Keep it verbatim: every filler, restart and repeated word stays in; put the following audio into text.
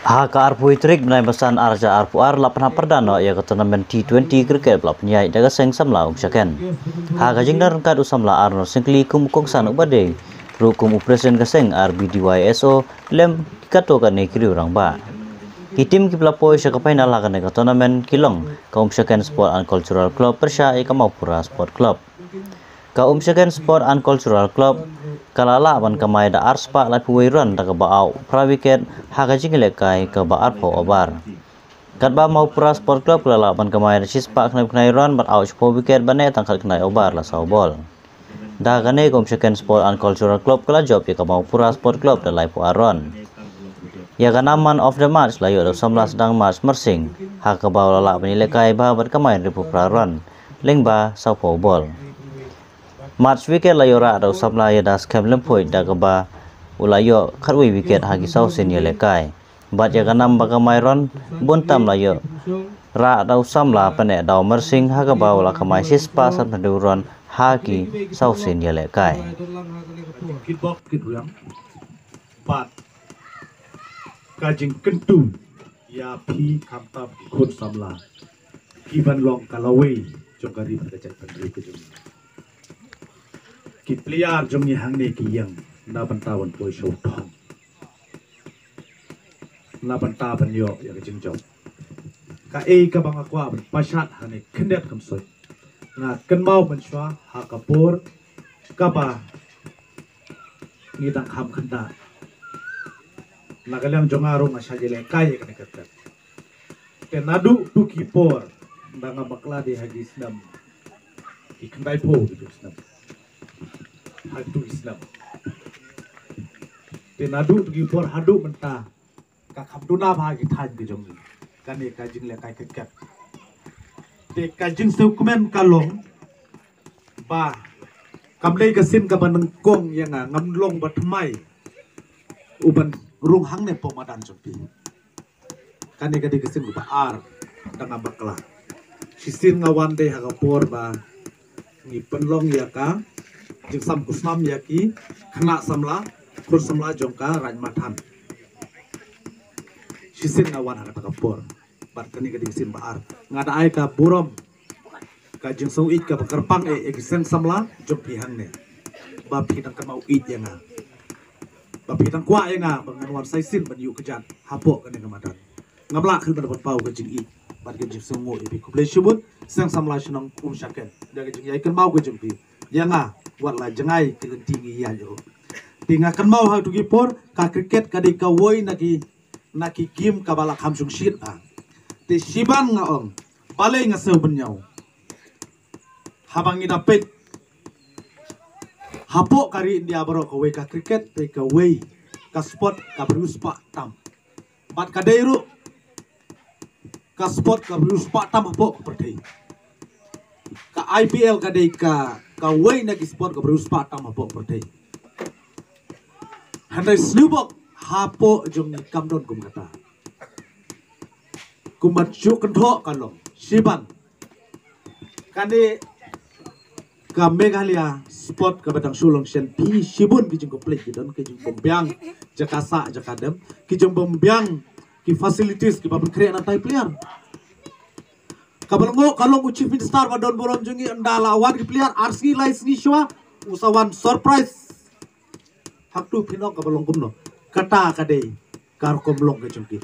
Ha ka arphew tarik bnai Basan arhajar arphew ar la pynhap pyrda noh ïa ka tournament T twenty cricket ba la pynïaid da ka seng samla Umshaken. Ha ka jingdon ryngkat u samla Arnold Syngkli kum u kongsan uba dei ruh kum u president ka seng R B D Y S O lem katto katne ki riew rangbah. Ki tim kiba la poi sha ka final ha kane ka tournament ki long ka Umshaken Sport and Cultural Club pyrshah ïa ka Mawpura Sport Club. Ka Umshaken Sport and Cultural Club ka la lah ban kamai da arspah laiphew wei run da kaba au phra wicket ha ka jingïalehkai kaba arphew over. Katba Mawpura Sport Club ka la lah ban kamai da shispah khyndai phew khyndai run bad au shiphew wicket ba neh tang khatkhyndai over la saw ball. Da kane ka Umshaken Sport and Cultural Club ka la jop ïa ka Mawpura Sport Club da laiphew ar run. Ïa ka nam man of the match la ïoh da u samla sdang March Myrsing ha kaba u la lah ban ïalehkai bha bad kamai hynriewphew phra run lyngba sawphew ball. March wicket la ïoh rah da u samla Ïadas Khem Lymphuid da kaba u la ïoh khatwei wicket ha ki saw sien ïalehkai. Bad ïa ka nam ba kamai run bun tam la ïoh rah da u samla Pyneh Daw Myrsing ha kaba u la kamai shispah sanphew hynriew run ha ki saw sien ïalehkai. Kit bok kit riang. Bad ka jingkyntu ïa phi khamtam ki khun samla ki ban long ka lawei jong ka ri bad ka jaitbynriew ka jong ngi. Ki player jong ngi hangne ki ïeng na bynta ban poi sha u thong, na bynta ban ïoh ïa ka jingjop. Kaei kaba nga kwah ban pashat hangne khyndiat khynsoit, nga kynmaw mynshuwa ha ka por kaba ngi dang kham khynnah, na ka liang jong nga ruh nga shait ïalehkai ïa kane ka tet. Te naduh tu ki por, da nga bakla dei ha ki snem ki khyndaiphew ki tu snem, ha tu ki snem. Te naduh tu ki por haduh mynta ka kham duna bha ki thaiñ ki jong ngi kane ka jinglehkai cricket. Te ka jingsngewkmen ka long ba kam dei ka sien kaba nyngkong ïa nga, ngam long ba thymmai u ban rung hangne hapoh madan jong phi. Kane ka dei ka sien kaba ar da nga bakla. Shisien nga wan dei ha ka por ba ngi pynlong ïa ka jingsam khusnam ïa ki khynnah samla, khun samla jong ka Raid Mathan. Shisien nga wan ha kata ka por. Bad kane ka dei ka sien ba ar. Nga da ai ka burom, ka jingsngewrit kaba kyrpang eh ïa ki seng samla jong phi hangne, ba phi dang kynmaw ïeit ïa nga, ba phi dang kwah ïa nga ba ngan wan sa shisien ban ïuh kjat hapoh kane ka madan. Ngam lah khlem da ban paw ka jingïeit bad ka jingsngewnguh ïa phi. Khublei shibun seng samla shnong Umshaken da ka jingïai kynmaw ka jong phi ïa nga, wat la jngai ki lynti ngi ïaid ruh. Te nga kynmaw ha tu ki por ka cricket ka dei kawei na ki, na ki game kaba la kham shongshit bha. Te shiban nga ong balei nga sngewbha ban ñiew. Haba ngi da peit hapoh ka ri India baroh kawei ka cricket te kawei ka sport kaba riewspah tam. Bad ka dei ruh ka sport kaba riewspah tam hapoh ka pyrthei. Ka I P L ka dei ka, kawei na ki sport kaba riewspah tam hapoh ka pyrthei. Hynrei sniewbok hapoh jong ngi kam don kum kata. Kumba shu kynthoh ka long shiban kane ka Meghalaya sport kaba dang shu long shen, phi shibun ki jingkhublei ki don, ki jingbymbiang jaka sah jaka dem, ki jingbymbiang ki facilities kiba pynkhreh na tai player. Kaba long ka long u chief minister ba don burom jong ngi, ynda la wan ki player ar sngi lai sngi shuwa u sa wan surprise. Haktu phi ong kaba long kumno? Kata ka dei ka rukom long ka jong ki.